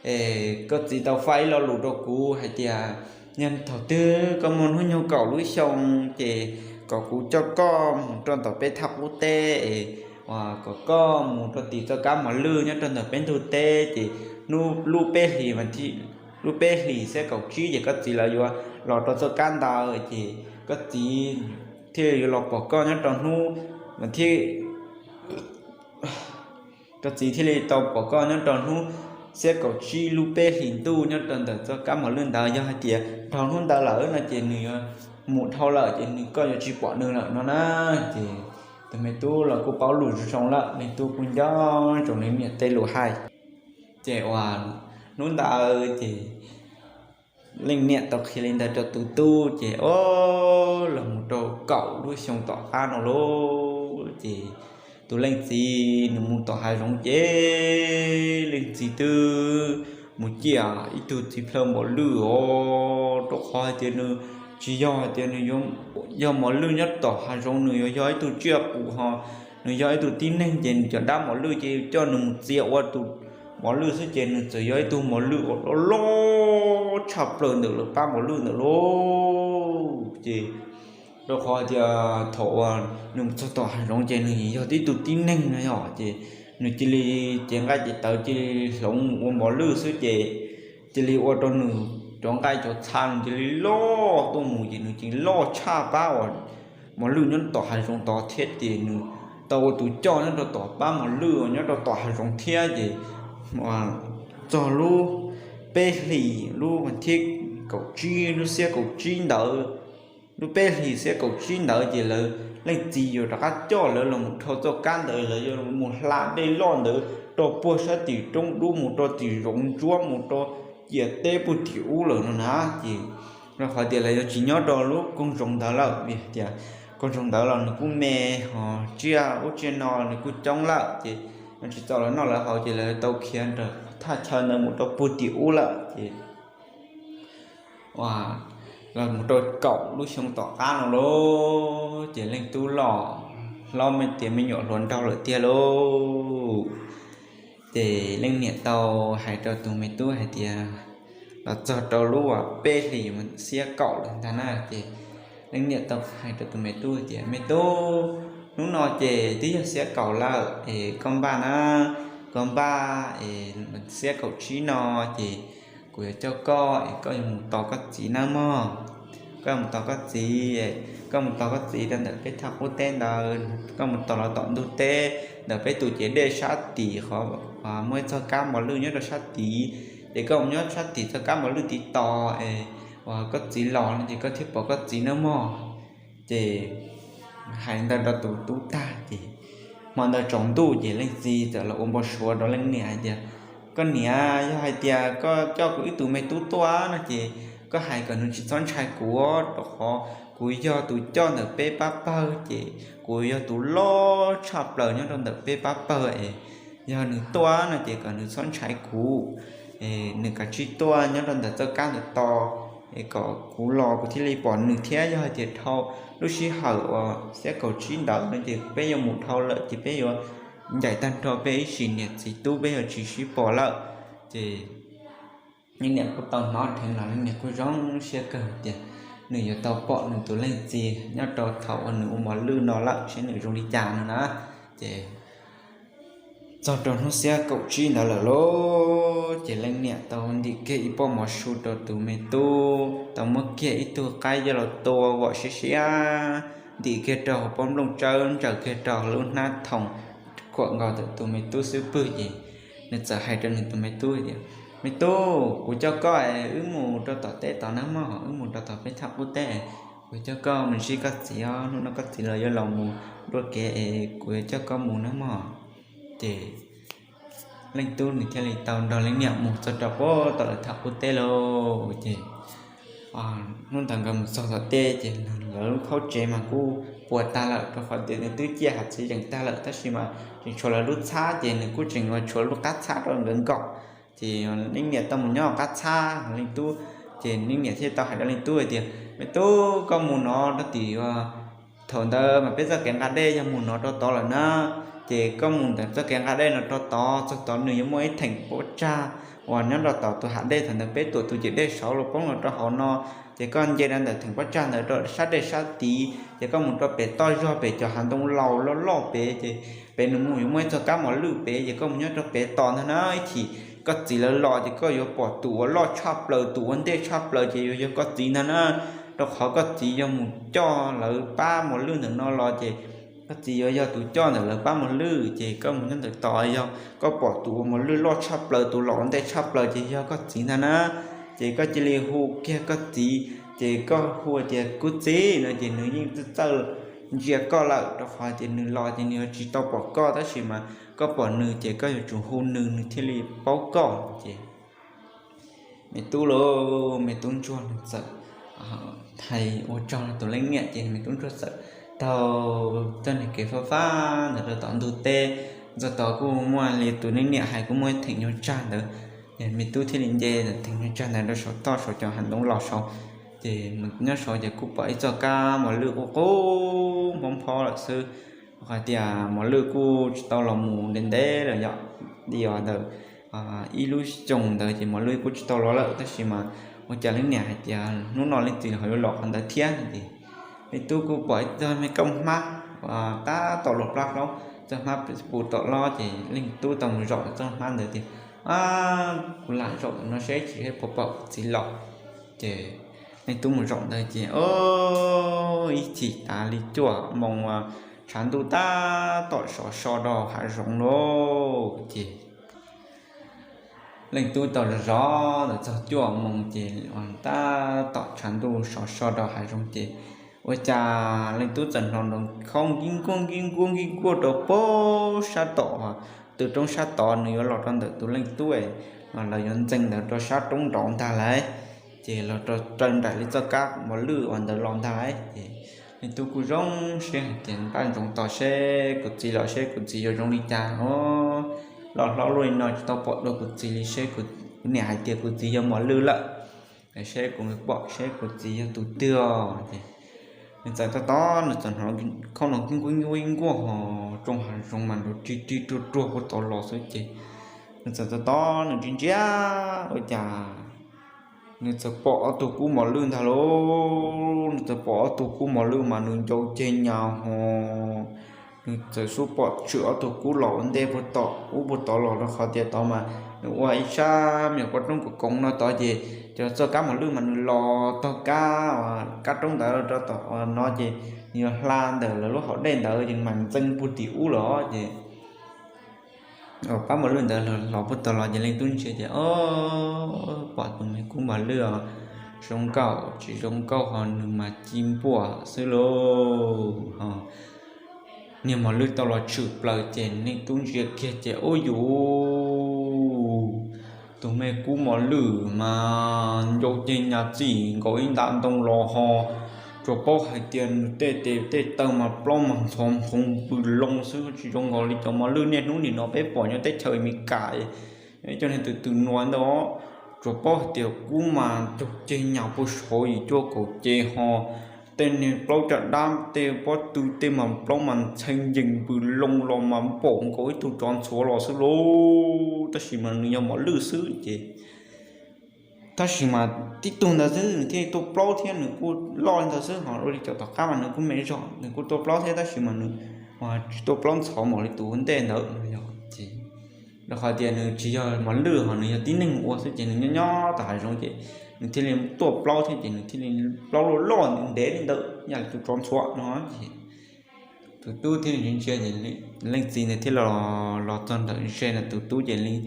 Es koj txiv tau faj ib lo lus rau kuv hais tias yog thaum twg koj muaj hnub nyoog kaum lub xyoo ces kom kuv coj koj mus rau ntawm peb thaj qub teb es kom koj mus rau tim txoj kab mos lwj nyob rau ntawm peb ntug teb, ces lub peb hlis, lub peb hlis xiab kaum tsib ces koj txiv lawv yuav los rau txoj kab ntawd, ces koj txiv thiaj yuav los pom koj nyob rau hnub, thiab koj txiv thiaj li tau pom koj nyob rau hnub xiab kaum tsib lub peb hlis ntuj nyob rau ntawm txoj kab mos lwj ntawd. Yog hais tias dhau hnub ntawd lawm no ces nws yuav mus dhau lawm ces nws, koj yuav tsis pom nws lawm no na. Ces tus me tub los kuj paub lus zoo zoo lawm, leej tub kuj nco ntsoov leej niam tej lus hais. Ces uas hnub ntawd ces leej niam tau qhia li ntawd rau tus tub ces o, los mus rau kaum lub xyoo tom qab no lauj, ces tus leej txiv nws mus tom hav zoov ces leej txiv twb mus ciaj ib tug txiv plhaw mos lwj os, rau qhov hais tias nws tsis yog hais tias nws yog mos lwj nyob tom hav zoov, nws yuav yog ib tug tsiaj qus ho nws yog ib tug tib neeg ces nws cov dab mos lwj ces coj nws mus txia ua tus mos lwj xwb ces nws txawm yog ib tug mos lwj uas loj loj tshaj plaws ntawm lawv pab mos lwj ntawd lauj. Ces rau qhov tias thaum uas nws mus txog tom hav zoov ces nws yog tib tug tib neeg no yom, ces nws cia li cev nqaij cev tawv cia li hloov mus ua mos lwj xwb ces cia li ua rau nws cov nqaij cov txha nws cia li loj tuaj mus ces nws cia li loj tshaj pab uas mos lwj nyob tom hav zoov tod thiab ces nws tau ua tus coj nyob rau tom pab mos lwj uas nyob rau tom hav zoov thiab ces txog lub peb hlis, lub vas thib kaum tsib, lub xiab kaum tsib ntawd, lub peb hlis xiab kaum tsib ntawd ces lawv leej txiv yuav rov qab coj lawv los mus dhau txoj kab ntawd, lawv yuav mus hla dej loj ntawd rau puag sab tim roob dub mus rau tim zoov ntsuab mus rau ciam teb puag tim ub lawm no na. Ces rau qhov tias lawv yuav tsis nyob rau lub koog zoov ntawd lawm vim hais tias koog zoov ntawd los nws kuj me, ho tsiaj ub tsiaj no nws kuj coob lawm ces nws tsis txaus lawv noj lawv haus ces lawv tau khiav nram thaj chaw ntawd mus rau puag tim ub lawm ces los mus rau kaum lub xyoo tom qab no lauj, ces leej tub los hlob me tias me nyuam hluas nraug lawm tiag lauj. Ces leej niam tau hais rau tus me tub hais tias, los txog rau lub peb hlis xiab kaum lawm ntag na, ces leej niam tau hais rau tus me tub tias, me tub, hnub no ces twb yog xiab kaum lawm es koj npaj na, koj npaj es xiab kaum tsib no ces kuv yuav coj koj es koj yuav mus tos koj txiv nawb mog. Koj mus tos koj txiv, koj mus tos koj txiv rau ntawm peb thaj qub teb ntawd, koj mus tos los tom ntug teb ntawm peb tus ciav dej sab tim qhov muaj ib txoj kab mos lwj nyob rau sab tid, ces koj mus nyob sab tim txoj kab mos lwj tid tos es uas koj txiv los no ces koj thiaj pom koj txiv nawb mog. Ces hais ntawd rau tus tub tag ces hmo ntawd tsaus ntuj ces leej txiv txawm los ua npau suav rau leej niam hais tias, koj niam, yog hais tias koj coj kuv ib tug me tub tuaj no ces koj hais kom nws tsis txhob ntshai kuv, rau qhov kuv yog tus coj ntawm peb pab pawg ces kuv yog tus loj tshaj plaws nyob rau ntawm peb pab pawg es Yog nws tuaj no ces kom nws txhob ntshai kuv, nws kav tsij tuaj nyob rau ntawm txoj kab ntawm tos, es kom kuv los kuv thiaj li pom nws thiab. Yog hais tias dhau lub sij hawm uas xiab kaum tsib ntawd no ces peb yuav mus dhau lawm ces peb yuav ncaim tag nrho peb ib sim niam txiv tub peb yuav tsis sib pom lawm. Ces leej niam kuj tau hnov dheev los leej niam kuj zoo siab kawg tias nws yuav tau pom nws tus leej txiv nyob rau thaum uas nws ua mos lwj no lawm seb nws zoo li cas no na. Ces txog rau hnub xiab kaum tsib ntawd lawm lauj, ces leej niam tau ntim kiag ib pob mov su rau tus me tub, tau muab kiag ib tug qaib coj los tua vom siab siab, ntim kiag rau hauv pob nplooj tsawb, ntsaws kiag rau lub hnab thoom, khuam nkaus ntawm tus me tub xub pwg ces nws txawm hais rau nws tus me tub tias, Me tub, kuv coj koj es wb mus rau tom teb tod nawb mog, wb mus rau tom peb thaj qub teb, kuv coj koj mus ntsib koj txiv os, hnub no koj txiv los yuav los mus dua kev es kuv yuav coj koj mus nawb mog. Ces leej tub nws thiaj li tau nrog leej niam mus txog rau puag tom lawv thaj qub teb lauj. Ces hnub ntawd nkawd mus txog tom teb ces lawv lub khaub tsev mas kuj puas tag lawm rau qhov tias nws twb ciaj hav txiv zeem tag lawm, tab sis mas tseem tshuav lawv lub txhab ces nws kuj tseem ua tshuav lub qab txhab rau nkawd nkaum. Ces leej niam tau mus nyob qab txhab, leej tub, ces leej niam thiaj tau hais rau leej tub hais tias, Me tub, koj mus no rau tim, thaum ntawd mas peb txoj kev nqa dej yog mus no rau tod lawm na, ces koj mus ntawm txoj kev nqa dej no rau tod, txog tod nws yuav muaj ib theem pob tsag uas nyob rau tom tus hav dej thaum ntawd peb tuam tus ciam dej saud los poob los rau hauv no, ces koj nce rau ntawm theem pob tsag ntawd rau sab dej sab tid, ces koj mus rau pem toj zog pem cov hav ntoo laus loj loj pem, ces pem nws mus yuav muaj ib txoj kab mos lwj pem, ces koj mus nyob rau pem tos ntag na. Ib chim koj txiv lawv los ces koj yuav pom tus uas loj tshaj plaws, tus ua ntej tshaj plaws ces yuav yog koj txiv ntag na, rau qhov koj txiv yog mus coj lawv pab mos lwj ntawm no los ces koj txiv yuav yog tus coj ntawm lawv pab mos lwj, ces koj mus nyob ntawm tos, yog koj pom tus uas mos lwj loj tshaj plaws, tus los ua ntej tshaj plaws ces yog koj txiv ntag na. Ces koj cia li hu kiag koj txiv, ces koj hu tias, Kuv txiv, no ces nws yeej txawj txawj ntsia koj lawm, rau qhov tias nws los ces nws yuav tsis tau pom koj, tab sis mas koj pom nws ces koj yuav tsum hu nws, nws thiaj li paub koj. Ces me tub lauj, me tub ntsuag nws txawm hais ua tsaug tus leej niam, ces me tub ntsuag txawm taug txoj niag kev fab fab ntawd rau tom ntug teb. Txog tod kuj muaj li tus leej niam hais, kuj muaj ib theem nyuag tsag ntawd, ces me tub thiaj li nce theem nyuag tsag ntawd rau saum toj saum cov hav ntoo laus saud. Ces nyob saud ces kuj pom ib txoj kab mos lwj qub qub nphob nphob lawm xwb. Hais tias mos lwj kuj tsis tau los mus ntev ntev lawm yom, dios ntawm ib lub xyoo ntawd ces mos lwj kuj tsis tau los lawm, tab sis mas ua cas leej niam hais tias hnub no leej txiv ho yuav los qhov ntawd thiab no ces leej tub kuj pom ib txoj me kauj hmab tab tom luag plab hlaub, txoj hmab puv tom lob, ces leej tub tau mus zaum txoj hmab ntawd tias, Kuv lam zaum no seb tsis puas pom kuv txiv los. Ces leej tub mus zaum ntawd ces ib chim tas li cuaj moos, tshav ntuj tab tom sov so rau hav zoov lauj. Ces leej tub tau zov zov ntawm txog cuaj moos ces tab tom tshav ntuj sov so rau hav zoov ces ua cas leej tub txawm hnov nrov khoob nkib nkuaj nkib nkuaj nkib nkuaj rau puag sab tom tus roob sab tod, nws yuav los rau ntawm tus leej tub lawv yuav ntxeev ntawd rau sab roob nraud ntag lauj. Ces los raws nraim li txoj kab mos lwj uas ntawd los ntag lauj. Ces leej tub kuj zoo siab hais tias, Npaj ntsoov tos seb kuv txiv los seb kuv txiv yuav zoo li cas os. Loj hlob luaj li no tsis tau pom dua kuv txiv li, seb kuv niam hais tias kuv txiv yog mos lwj lawm, seb kuv pom seb kuv txiv yog tus twg os. Ces nws txawm tab tom, nws txawm hnov khoob no nkib nkuaj nkib nkuaj ho tsoo hav zoov mas nrov rig rig ruag ruag puag tod los xwb ces nws txawm tab tom, nws ntsia ntsia ua cas nws txawm pom ob tug kub mos lwj ntag lauj. Nws txawm pom ob tug kub mos lwj mas nws ncau ceg nyas ho nws txawm xub pom tshwm ob tug kub los ua ntej puag tom ub puag tod los rau qhov tias tod mas nws ua ib sab me nyuam pob roob koov koov no tod ces cov txoj kab mos lwj mas nws los taug kab, kab roob ntawd rau tom no ces nws yuav hla ntawm lawv lub hauv dej ntawd ces nws mam ntxeev puag tim ub los ces pab mos lwj ntawd los puag tod los ces leej tub ntsia ces o, pom tus me kub mos lwj os, zoo nkauj tsis zoo nkauj ho nws mas ci npuaj xwb lauj ho. Niag mos lwj tau los tshwm plaws ces leej tub ntsia kiag ces ub yus, tus me kub mos lwj mas ncau ceg nyas txij nkaus ib nta ntoo los ho Tsuas paub hais tias nws tej tes tej taw mas plaub mas ntxhov nphoo pw loo xwb, tsis zoo nkaus li cov mos lwj niaj hnub nim no peb pom nyob teb chaws Amelikas, cov niag twm twm nuav ntawd. Tsuas paub hais tias kub mas caug ceg nyas puag saud yim cuaj kaum ceg ho, tej niag plaub caj dab tej pob tw tej mas plaub mas ntxhee ncees pw loo los mas npaum nkaus ib tug tsov ntxhuav los xwb lauj. Tab sis mas nws yog mos lwj xwb ces, tab sis mas tib tug ntawd xwb nws thiaj tuaj plaub thiab nws kuj loj li ntawd xwb, ho ua li cov tom qab mas nws kuj me zog, nws kuj tuaj plaub thiab tab sis mas nws tsis tuaj plaub ntxhov npaum li tus ua ntej ntawd no yog ces, rau qhov tias nws tsis yog mos lwj ho nws yog tib neeg ua xwb ces nws nyob nyob tom hav zoov ces nws thiaj li tuaj plaub thiab ces nws thiaj li plaub loj loj ntev ntev li ntawd yam li tus tsov ntxhuav no ces tus tub thiaj li ntsia ces leej txiv ntawd thiaj los txog ntawm ze ntawm tus tub ces leej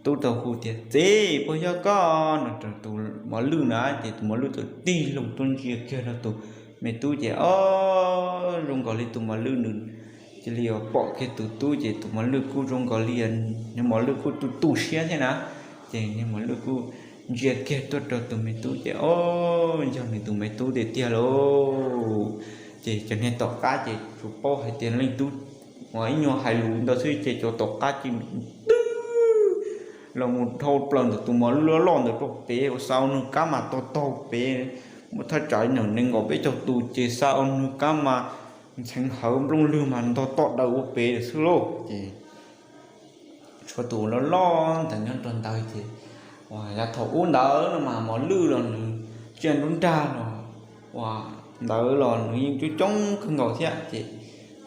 tub tau hu tias, Txiv, puas yog koj? No rau tus mos lwj na ces tus mos lwj txawm tig loo tuaj ntsia kiag rau tus me tub ces, o, zoo nkaus li tus mos lwj nws cia li pom kiag tus tub ces tus mos lwj kuj zoo nkaus li, niag mos lwj kuj tu tu siab thiab na. Ces niag mos lwj kuj ntsia kiag tuaj rau tus me tub ces, o, yog nws tus me tub tiag tiag lauj. Ces cov niag tom qab ces tsuas paub hais tias leej tub ua ib nyuag hais lus ntawd xwb ces cov tom qab ces twb los mus dhau plaws ntawm tus mos lwj loj loj ntawd rau pem ua xa nws kab mas taug taug pem, muaj thaj tsam li nees nkaum peb caug tus ces xa nws kab mas ntxheev hawv nplooj lwg mas ntog tom daws ua pem xwb lauj. Ces tshuav tus loj loj ntawd nyob rau ntawd ces, uas yav thaum ub ntawd no mas mos lwj los nws tsiaj nruab nrag los, uas ntawd los nws yeej coob coob kawg nkaus thiab ces,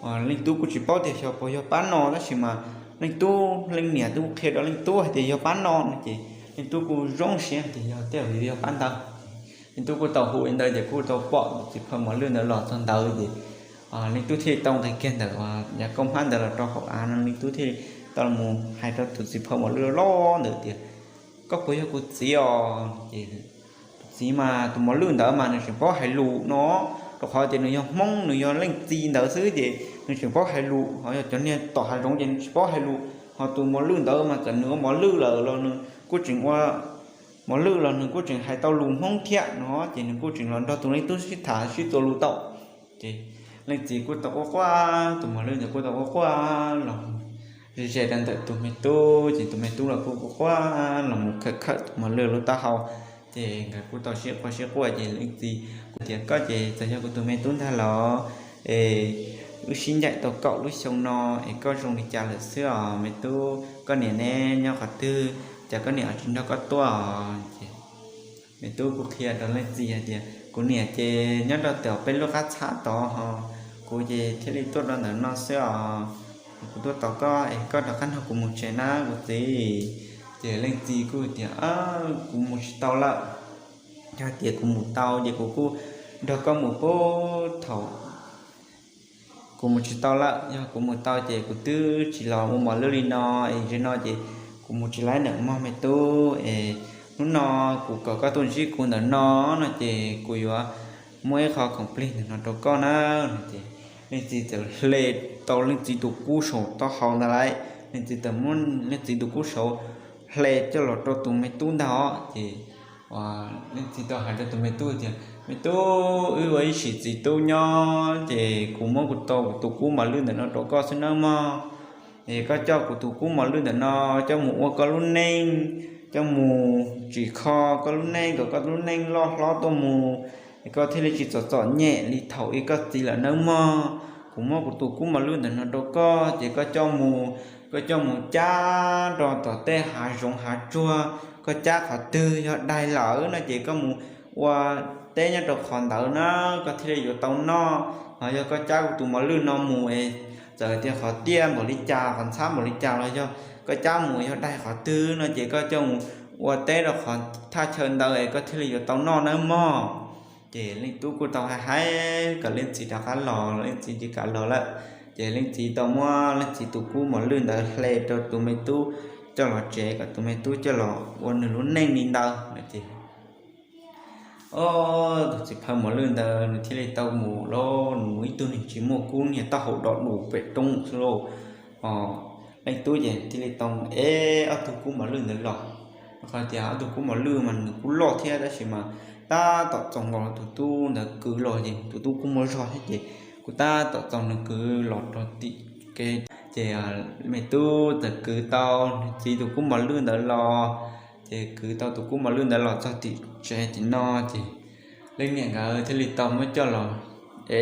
uas leej tub kuj tsis paub tias xyov puas yog pab no tab sis mas leej tub leej niam twb qhia rau leej tub hais tias yog pab no no ces leej tub kuj zoo siab hais tias yog tej zaum yog pab ntawd. Leej tub kuj tau hu li ntawd ces kuj tau pom tus txiv phaw mos lwj ntawd los txog ntawd ces leej tub thiaj li tau nqis kiag ntawm yav kauj hmab ntawd los rau hauv av no leej tub thiaj li tau los hais rau tus txiv phaw mos lwj loj ntawd tias, Koj puas yog kuv txiv os? Ces tus txiv mas tus mos lwj ntawd mas nws tseem paub hais lus no, rau qhov tias nws yog Hmoob nws yog leej txiv ntawd xwb ces nws tseem paub hais lus, ho yog cov niag tom hav zoov ces nws tsis paub hais lus. Ho tus mos lwj ntawd mas txawm nws ua mos lwj lawm los nws kuj tseem ua mos lwj los nws kuj tseem hais tau lus Hmoob thiab no ces nws kuj tseem los nrog tus leej tub sib tham sib txuas lus tau. Ces leej txiv kuj tau quaj quaj, tus mos lwj ntawd kuj tau quaj quaj los ze ze rau ntawm tus me tub ces tus me tub los kuj quaj quaj los mus khawm khawm tus mos lwj lub taub hau. Ces nkawd kuj tau sib quaj sib quaj ces leej txiv kuj tias, Koj ces txawm yog kuv tus me tub ntag los es wb sib ncaim tau kaum lub xyoo no es koj zoo li cas lawm xwb os me tub? Koj niam ne, nyob qhov twg? Cas koj niam tsis nrog koj tuaj? Ces me tub kuj qhia rau leej txiv hais tias, Kuv niam ces nyob rau tom peb lub qab txhab tod ho, kuv ces thiaj li tuaj rau ntawm no xwb os. Kuv tuaj tos koj es koj rov qab nrog kuv mus tsev na kuv txiv. Ces leej txiv kuj tias, Kuv mus tsis tau lawm. Yog tias kuv mus tau ces kuv kuj nrog koj mus puag thaum kuv mus tsis tau lawm, yog kuv mus tau ces kuv twb tsis los ua mos lwj li no es ze no ces kuv mus tsis laib ntawm mog me tub es hnub no kuv kom koj tuaj ntsib kuv ntawm no no ces kuv yuav muab ib qho khoom plig ntawm no rau koj na. No ces leej txiv txawm hle tau leej txiv tus kub saum taub hau ntawd lawm, leej txiv txawm muab leej txiv tus kub saud hle coj los rau tus me tub ntag os. Ces leej txiv tau hais rau tus me tub tias, Me tub, wb ua ib sim txiv tub nyob ces kuv muab kuv tau kuv tus kub mos lwj ntawm no rau koj xwb nawb mog. Es koj coj kuv tus kub mos lwj ntawm no coj mus ua koj lub neej, coj mus tsim kho koj lub neej kom koj lub neej loj hlob tuaj mus, es koj thiaj li tsis txom txom nyem li thaum ub koj txiv lawm nawb mog. Kuv muab kuv tus kub mos lwj ntawm no rau koj ces koj coj mus, koj coj mus cab rau tom tej hav zoov hav tsuag, koj cab qhov twg yog daig lawm no ces koj mus ua teb nyob rau qhov ntawd na, koj thiaj li yuav tau noj. Ho yog koj cab kuv tus mos lwj no mus es txawm tias qhov tiaj npaum li cas qhov ntxhab npaum li cas los yog koj cab mus yog daig qhov twg no ces koj coj mus ua teb rau qhov thaj chaw ntawd es koj thiaj li yuav tau noj nawb mog. Ces leej tub kuj tau hais hais kom leej txiv rov qab los, leej txiv tsis kam los lawm. Ces leej txiv tau muab leej txiv tus kub mos lwj ntawd hle rau tus me tub coj los tsev kom tus me tub coj los ua nws lub neej li ntawd no ces, o, tus txiv phaw mos lwj ntawd nws thiaj li tau mus lauj, nws mus ib tug neeg tsis muaj kub, niag taub hau dom dus pem roob xwb lauj. Leej tub ces thiaj li tau ev ob tug kub mos lwj ntawd los, rau qhov tias ob tug kub mos lwj mas nws kuj loj thiab tab sis mas tab tom txaus nkaus los tus tub ntawd kwv los ces tus tub kuj muaj zog thiab ces kuj tab tom txaus nws kwv los rau tim kev. Ces me tub txawm kwv tau nws txiv tus kub mos lwj ntawd los, ces kwv tau tus kub mos lwj ntawd los txog tim tsev tim no ces leej niam nkawd thiaj li tau muab coj los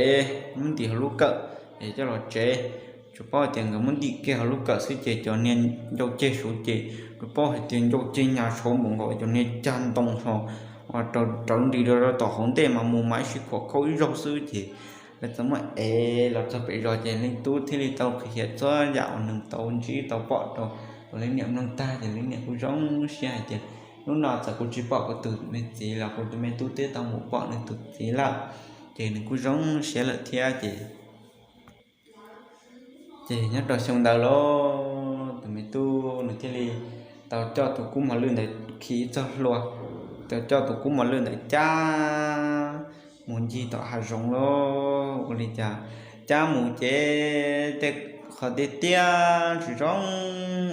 ev muab ntim hauv lub kawm es coj los tsev. Tsuas paub hais tias nkawd muab ntim kiag hauv lub kawm xwb ces cov niag ncauj ceg saud ces tsuas paub hais tias ncauj ceg nyas saud npaum nkaus cov niag cag ntoo ho rau nris rau tom hauv ntej mas mus mas ib sij khuam khaub ib zaug xwb ces lawv txawm muab ev los txog pem zos ces leej tub thiaj li tau qhia txhua yam uas nws tau ntsib tau pom rau tus leej niam mloog tag ces leej niam kuj zoo siab hais tias hnub no txawm kuv tsis pom kuv tus me txiv los kuv tus me tub twb tau mus pom nws tus txiv lawm, ces nws kuj zoo siab lawm thiab ces Ces nyob rau xyoo ntawd lauj, tus me tub nws thiaj li tau coj tus kub mos lwj ntawd khi txog hlua, tau coj tus kub mos lwj ntawd cab mus ncig tom hav zoov lauj. Ua li cas cab mus ces tej qhov tiaj tiaj tsis zoo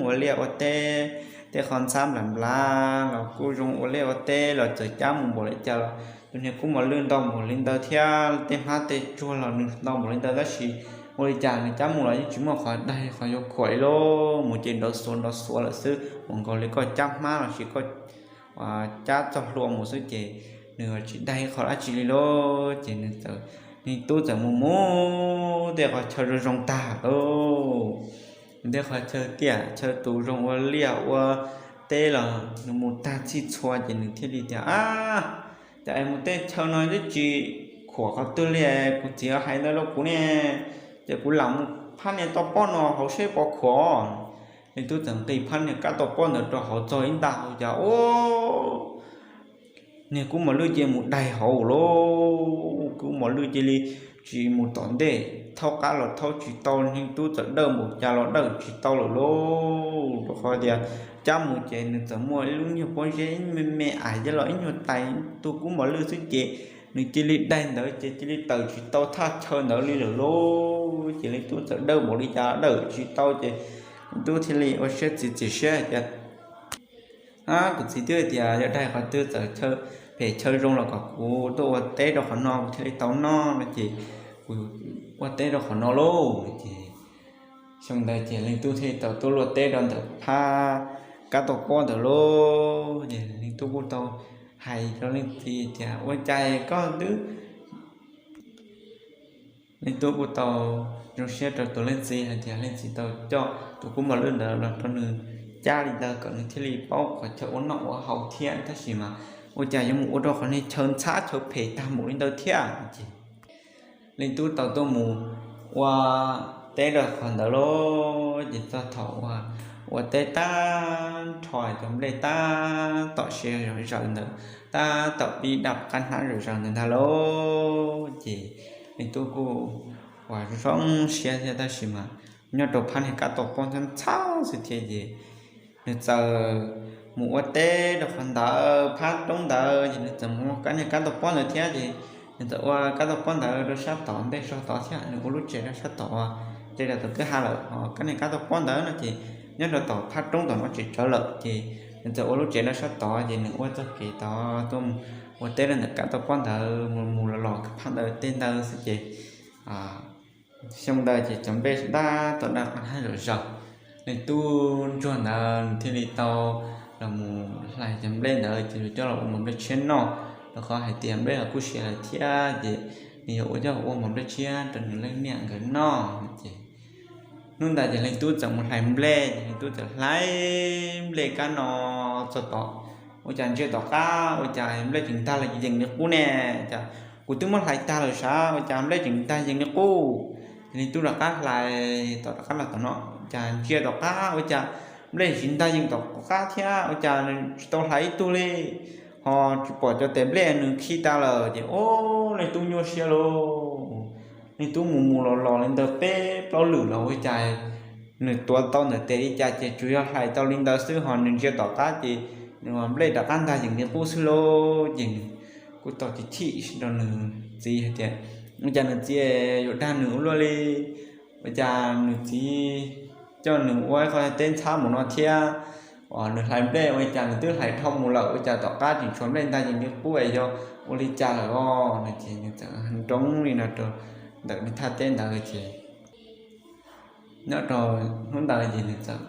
ua liaj ua teb, tej qhov ntxhab nplas nplas los kuj zoo ua liaj ua teb los txawm cab mus npaum li cas los tus niag kub mos lwj ntau npaum li ntawd thiab tej hmab tej tsuag los nws ntau npaum li ntawd tab sis ua li cas nws cab mus los yeej tsis muaj qhov daig qhov yuav khuam li lauj. Mus ces nrov xuav nrov xuav lawm xwb, ua nkaus li koj cab hmab los sis koj cab txog hlua mus xwb ces nws tsis daig qhov dab tsi li lauj. Ces nws txawm, nws tub txawm mus mus tej qhov chaw zoo zoo tag lauj, tej qhov chaw tiaj chaw tus zoo ua liaj ua teb los nws mus tag txhij txhua ces nws thiaj li tias, Ab, cas es mus tej chaw no twb tsis khuam qhov twg li, kuv txiv hais ntawd rau kuv ne, ces kuv lam mus phab niag toj pob no hauv seb puas khuam. Leej tub txawm nqis phab niag kab toj pob ntawd rau hauv txog ib nta hauv cas ua niag kub mos lwj cia li mus daig hauv lauj. Kub mos lwj cia li tsis mus tom ntej, thaub qab los thaub tsis tau, leej tub txawm dawj npaum cas los dawj tsis tau lawm lauj. Rau qhov tias cab mus ces nws txawm muaj ib lub nyuag pob zeb me me ais coj los ib nyuag tais tus kub mos lwj xwb ces nws cia li daig ntawd ces cia li tawm tsis tau thaj chaw ntawd li lawm lauj. Ces leej tub txawm dawj npaum li cas dawj tsis tau ces leej tub thiaj li ua siab txiav txim siab hais tias, Ab, kuv txiv twb hais tias yog daig qhov twg txawm chaw phem chaw zoo los kom kuv tuaj ua teb rau qhov no kuv thiaj li tau noj no ces kuv ua teb rau qhov no lauj. Ces xyoo ntawd ces leej tub thiaj li tau tuaj luaj teb rau ntawm phab kab toj pob ntawd lauj. Ces leej tub kuj tau hais rau leej txiv tias, Ua cas koj twb Leej tub kuj tau zoo siab rau tus leej txiv hais tias leej txiv tau coj tus kub mos lwj ntawd los rau nws cab li ntawd kom nws thiaj li paub qhov chaw ua noj ua haus thiab, tab sis mas ua cas yuav mus ua rau qhov niag chaw ntxhab chaw phem tag npaum li ntawd thiab. Ces leej tub tau tuaj mus ua teb rau qhov ntawd lauj. Ces txog thaum ua teb tab nrho cov nplej tab tom siav zom zaws ntawd, tab tom pib daj qab hnab zom zaws ntawd ntag lauj. Ces leej tub kuj ua zoo siab thiab, tab sis mas nyob rau phab niag kab toj pob ntxhab ntxhab xwb thiab ces nws txawm mus ua teb rau qhov ntawd phab roob ntawd, ces nws txawm mus ua kab niag kab toj pob ntawd thiab. Ces nws txawm ua kab toj pob ntawd rau sab tod ntej sab tod thiab, nws ua lub tsev rau sab tod, ces rau tom kwj ha lawm ho kab niag kab toj pob ntawd no ces nyob rau tom phab roob tom no tsev tsawv lawm. Ces nws txawm ua lub tsev rau sab tod, ces nws ua txoj kev tod tuaj ua teb rau ntawm kab toj pob ntawd mus mus los los phab ntawd tej ntawd xwb ces xyoo ntawd ces cov nplej tab tom daj qab hnab zom zaws. Leej tub ntsuag ntawd nws thiaj li tau los mus hlais cov nplej ntawd ces yuav coj los ua mos nplej tshiab noj, rau qhov hais tias nplej los kuj siav lawm thiab, ces nws yuav ua coj ua mos nplej tshiab rau nws leej niam nkawd noj no ces hnub ntawd ces leej tub txawm mus hlais nplej, ces leej tub txawm hlais nplej kab no txog tod, ua cas ntsia tom qab ua cas nplej tseem ntag los yees li qub ne. Cas kuv twb muab hlais tag lawm sav, ua cas nplej tseem ntag yees li qub. Ces leej tub rov qab hlais tom rov qab los tom no, cas ntsia tom qab ua cas nplej tsis ntag yees tom qab thiab, ua cas nws tsis tau hlais ib tug li, ho tsis pom cov tes nplej nws khi tas lawm. Ces o, leej tub nyuaj siab lauj. Leej tub mus mus los los li ntawd peb plaub lwm los ua cas nws tuav tau ntawm tes li cas ces tsuas yog hlais tau li ntawd xwb, ho nws ntsia tom qab ces nws nplej rov qab ntag yees li qub xwb lauj. Ces nws kuj tau chim chim rau nws txiv hais tias ua cas nws txiv yuav dag nws ua luaj li, ua cas nws txiv coj nws ua ib qho teb ntxhab mus no thiab, nws hlais nplej ua li cas nws twb hlais dhau mus lawm, ua cas tom qab tseem tshuav nplej ntag yees li qub es yog ua li cas lawm os no ces nws txawm nroo li no rau ntawm nws thaj teb ntawd ces nyob rau hnub ntawd ces nws txawm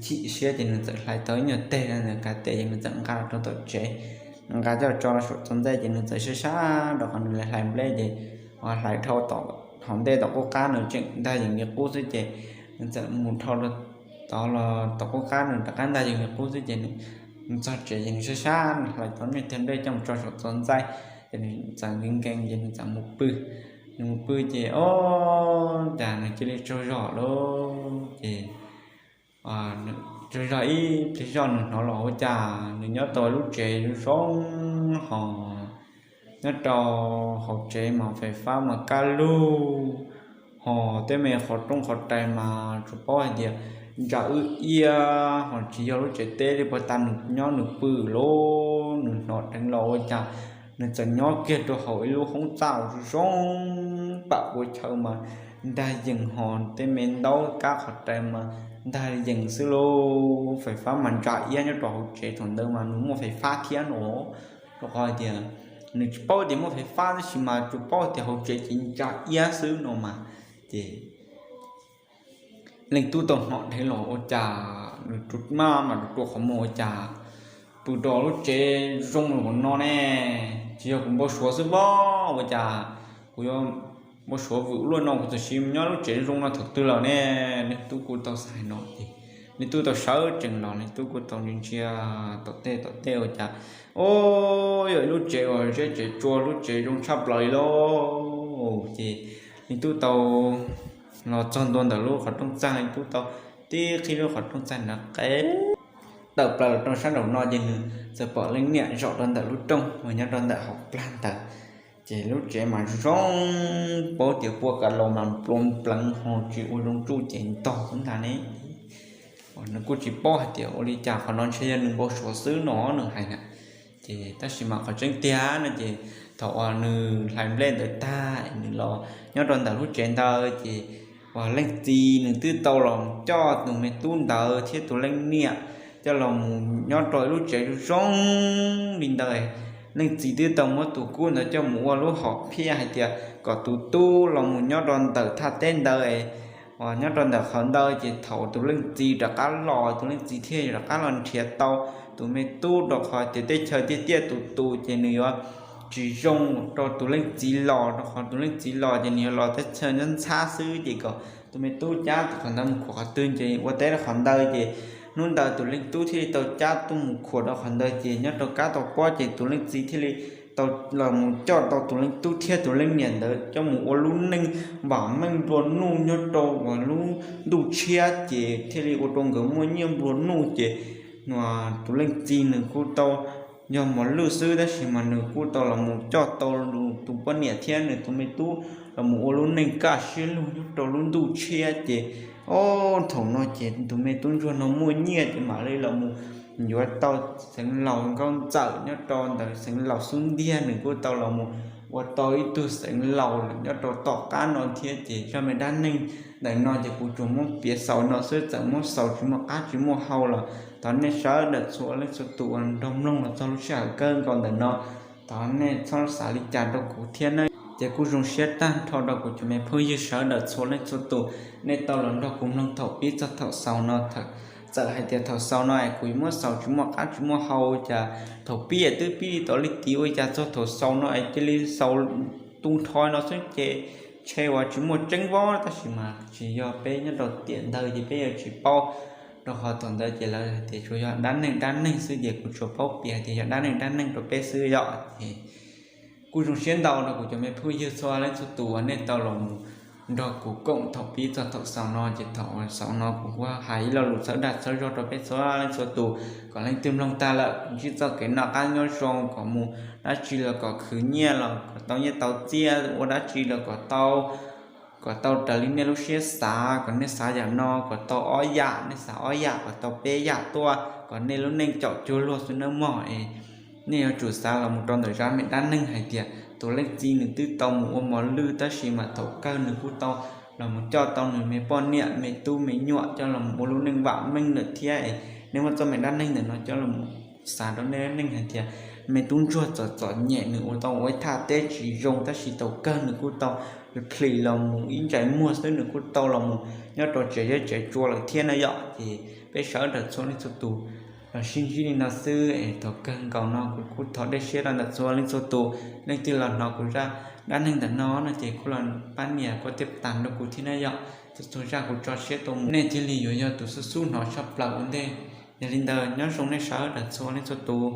chim siab ces nws txawm hlais tau ib nyuag teg ntawd kav tes ces nws txawm nqa los rau tom tsev, nqa coj tso saum txuas ntxaij ces nws txawm sab sab rau qhov nws hlais nplej ces hlais dhau tom hauv ntej tom qub qab nws tseem ntag yees li qub xwb ces nws txawm mus dhau tod los tom qub qab nws rov qab ntag yees li qub xwb ces nws txog tsev ces nws sab sab nws hlais tau nyuag teg nplej coj mus tso saum txuas ntxaij ces nws txawm nkees nkees ces nws txawm mus pw. Nws mus pw ces o cas nws cia li tsaug zog lawm ces tsaug zog ib pliag zoj nws hnov los ua cas nws nyob tau lub tsev zoo zoo ho nyob rau hauv tsev mas fais fab mas kaj lug ho tej me qhov rooj qhov rais mas tsuas paub hais tias ntsa wb iab ho tsis yog lub tsev teb li puag ta nws nyob nws pw lawm. Nws hnov dheev los ua cas nws txawm nyob kiag rau hauv ib lub hoob txaj uas zoo zoo pam puas chaw mas ntag yees ho tej me ntaub kab qhov rais mas ntag yees xwb lauj. Fais fab mas ntsa iab nyob rau hauv tsev thaum ntawd mas nws muaj fais fab thiab no rau qhov tias nws tsis paub tias muaj fais fab tab sis mas tsuas paub tias hauv tsev ces ntsa iab xwb no mas ces leej tub tau hnov dheev los ua cas nws maj mam rua rua qhov muag ua cas pw rau lub tsev zoo li no ne, tsis yog kuv npau suav xwb pob ua cas kuv yuav npau suav vwm luaj no kuv txawm sim nyob lub tsev zoo no thaum twg lawm ne. Leej tub kuj tau xav no ces leej tub tau sawv tsees los leej tub kuj tau ntsia ntsia tom tej tom tej ua cas o yog ib lub tsev uas zeb tsev tsua lub tsev zoo tshaj plaws li lauj ces leej tub tau los txog ntua ntawm lub qhov rooj txaj leej tub tau tib qhib lub qhov rooj txaj nrad qe tawm plaws los rau sab nraum no ces nws txawm pom leej niam zaum rau ntawm lub rooj uas nyob rau ntawm hauv plag ntawd ces lub tsev mas zoo zoo paub tias pua ka laus mas nplua npleev ho tsis ua zoo tsuj ces ntog xwb ntag ne. Nws kuj tsis paub hais tias ua li cas qhov no ntshe yog nws npau suav xwb no nws hais na ces tab sis mas qhov tseeb tiag no ces thaum uas nws hlais nplej ntawd tag nws los nyob rau ntawm lub tsev ntawd ces uas leej txiv nws twb tau los coj tus me tub ntawd thiab tus leej niam coj los mus nyob rau ib lub tsev zoo zoo li ntawd. Leej txiv twb tau muab tus kub ntawd coj mus ua lub hom phiaj hais tias kom tus tub los mus nyob rau ntawm thaj teb ntawd es nyob rau ntawm qhov ntawd ces thaum tus leej txiv rov qab los tus leej txiv thiaj rov qab los nrhiav tau tus me tub rau qhov tias teb chaws tiaj tiaj tus tus ces nws yuav tsis zoo rau tus leej txiv los rau qhov tus leej txiv los ces nws yuav los teb chaws ntxhab ntxhab xwb ces kom tus me tub cab tus qhov ntawd mus khuam qhov twg ces ua teb rau qhov ntawd ces hnub ntawd tus leej tub thiaj li tau cab tuaj mus khuam rau qhov ntawd ces nyob rau kab tau pob ces tus leej txiv thiaj li tau los mus coj tau tus leej tub thiab tus leej niam ntawd coj mus ua lub neej vam meej nplua nuj nyob rau uas lub ntuj tshiab ces thiaj li ua rau nkawd muaj nyiaj nplua nuj ces tus leej txiv nws kuj tau yog mos lwj xwb tab sis mas nws kuj tau los mus coj tau tus poj niam thiab nws tus me tub los mus ua lub neej kaj siab lug nyob rau lub ntuj tshiab ces o thaum no ces tus me tub ntsuag no muaj nyiaj ces mam li los mus yuav tau xeev laus nkauj ntxawm nyob rau ntawm xeev laus xub ntiag nws kuj tau los mus ua tau ib tug xeev laus nyob rau tom qab no thiab ces zaj me dab neeg ntawm no ces kuv tsuas muab piav xaus no xwb txawm muab xaus tsis muaj qab tsis muaj hau los thov nej sawv daws txhua leej txhua tus uas nrog mloog los txog lub sij hawm kawg nkaus ntawm no thov nej txhob xav li cas rau kuv thiab nawb. Ces kuj zoo siab tag nrho rau kuv cov me phooj ywg sawv daws txhua leej txhua tus, nej tau los nrog kuv mloog thaum pib txog thaum xaus no. Txawm hais tias thaum xaus no es kuv muab xaus tsis muaj qab tsis muaj hau cas thaum pib es twb pib li tod li tid ua cas txog thaum xaus no es cia li xaus tu nrho no xwb ces ntshe uas tsis muaj tseeb vab tab sis mas tsis yog peb nyob rau tiam ntawd ces peb yuav tsis paub, rau qhov thaum ntawd ces lawv hais tias tsuas yog dab neeg dab neeg xwb ces kuv tsuas paub piav tias yog dab neeg dab neeg rau peb xwb yom. Ces kuj zoo siab ntau rau kuv cov me phooj ywg txhua leej txhua tus uas nej tau los mus nrog kuv koom thaum pib txog thaum xaus no ces thaum xaus no kuv kuj hais ib lo lus txhawb dag txhawb zog rau peb txhua leej txhua tus kom leej twg mloog tag lawm ntsib txoj kev noj qab nyob zoo kom mus dab tsi los kom khwv nyiaj los kom tau nyiaj tau txiaj ua dab tsi los kom tau kom tau raws li nej lub siab xav kom nej xav yam no kom tau ob yam nej xav ob yam kom tau peb yam tuaj kom nej lub neej caum cuag luag xwb nawb mog es nej yuav tsum xav los mus rau ntawm zaj me dab neeg hais tias tus leej txiv nws twb tau mus ua mos lwj tab sis mas thaum kawg nws kuj tau los mus coj tau nws me poj niam me tub me nyuam coj los mus ua lub neej vam meej lawm thiab es Nej muab txoj me dab neeg ntawm no coj los xav rau nej dab neeg hais tias me tub ntsuag txom txom nyem nws ua tau ua ib thaj teb tsis zoo tab sis thaum kawg nws kuj tau plhis los mus ib ntsais muag xwb nws kuj tau los mus nyob rau tsev zeb tsev tsua lawm thiab na yom. Ces peb sawv daws txhua leej txhua tus los sib ntsib li no xwb es thaum kawg nkaus no kuv kuj thov dej siab rau ntawm txhua leej txhua tus. Leej twg los hnov kuv zaj dab neeg ntawm no no ces kuj los pab nias kuj thiab tag rau kuv thiab na yom. Txhua txhua zaj kuv tso siab tuaj mus nej thiaj li yuav yog tus xub xub hnov tshaj plaws ua ntej. Yog li ntawd nyob zoo nej sawv daws txhua leej txhua tus.